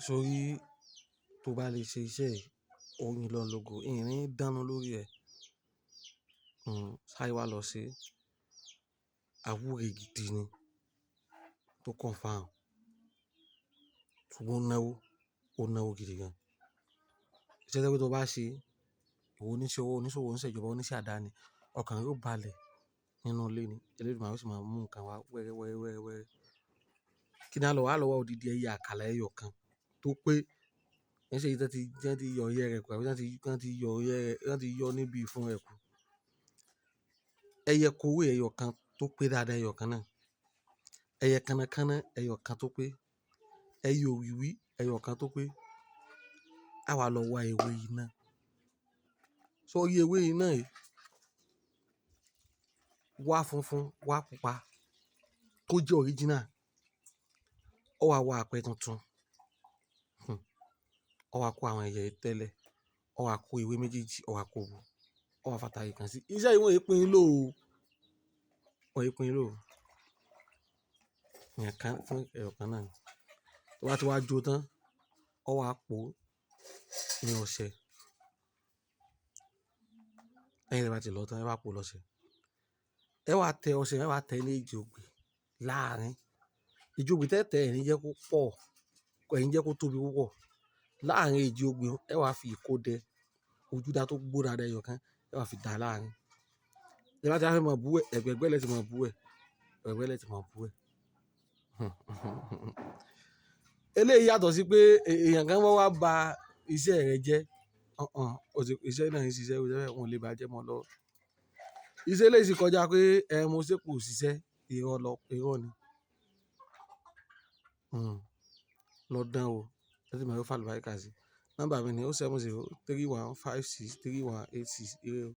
Sórí tó bá lè ṣe iṣẹ́ yìí, ó yin Ọlọ́run lógo, ìrìn dáná lórí ẹ̀. Sáré wá lọ ṣe. Àwúre gidi ni tó confirm. Ṣùgbọ́n ó náwó, ó náwó gidi gan. Iṣẹ́ tó jẹ́ pé tó bá ṣe, ìwọ oníṣẹ́ owó, oníṣòwò, oníṣẹ́ ìjọba, oníṣẹ́ àdáni, ọkàn rẹ ó balẹ̀ nínú ilé ni. Elédùmarè ó sì máa mú nǹkan wá wẹ́rẹ́ wẹ́rẹ́ wẹ́rẹ́ wẹ́rẹ́. Kí ni a lọ wá lọ́wọ́ odidi ẹyẹ àkàlà ẹyọ kan tó pé kì í ṣe èyí tí wọ́n ti yọ ìyẹ́ rẹ̀ kù àbí tí wọ́n ti yọ ìyẹ́ rẹ̀, tí wọ́n ti yọ níbi ìfun rẹ̀ kù. Ẹyẹ kowé ẹyọ kan tó pé dáadáa ẹyọ kan náà. Ẹyẹ kannákánná ẹyọ kan tó pé. Ẹyẹ òwìwí ẹyọ kan tó pé. A wá lọ wá ewé iná. Sórí ewé iná yìí, wá funfun, wá pupa kó jẹ́ original. Ó wá wá apẹ tuntun. Ó wá kó àwọn ẹyẹ tẹ́lẹ̀. Ó wá kó ewé méjèèjì, ó wá kó bò. Ó wá fàtàrí kan sí. Iṣẹ́ yìí wọ́n è pín lò ó. Wọ́n è pín lò ó. Ìyẹn kan fún ẹyọ kan náà ni. Tó bá ti wá jó tán, ó wá po ní ọṣẹ. Lẹ́yìn tí ẹ bá ti lọ tán, ẹ wá po lọ́ṣẹ. Ẹ wá tẹ ọṣẹ, ẹ wá tẹ ní èjì ogbè láàrín. Èjì ogbè tẹ́tẹ́ ẹ ní jẹ́ kó pọ̀, ẹ ní jẹ́ kó tóbi púpọ̀. Láàrín èjì ogbè, ẹ wá fi ìkódẹ ojúdá tó gbó dáadáa ẹyọ kan, ẹ wá fi dà láàrín. Tí ẹ bá ti wá fẹ́ máa bú ẹ, ẹ̀gbẹ̀ẹ̀gbẹ́ lẹ ti máa bú ẹ, ẹ̀gbẹ̀ẹ̀gbẹ́ lẹ ti máa bú ẹ. Eléyìí yàtọ̀ sí pé èèyàn kan wá wá ba iṣẹ́ rẹ jẹ́. Ọ̀n, iṣẹ́ náà ń ṣiṣẹ́, iṣẹ́ wọn ò lè bá jẹ́ mọ́ lọ. Iṣẹ́ eléyìí sì kọjá pé ẹ mo ṣe kò ṣiṣẹ́, irọ́ lọ, irọ́ ni. Lọ dán o, Elédùmarè ó fàlùbárìkà sí. Nọ́mbà mi ni 070 31 56 31 86. Ire o.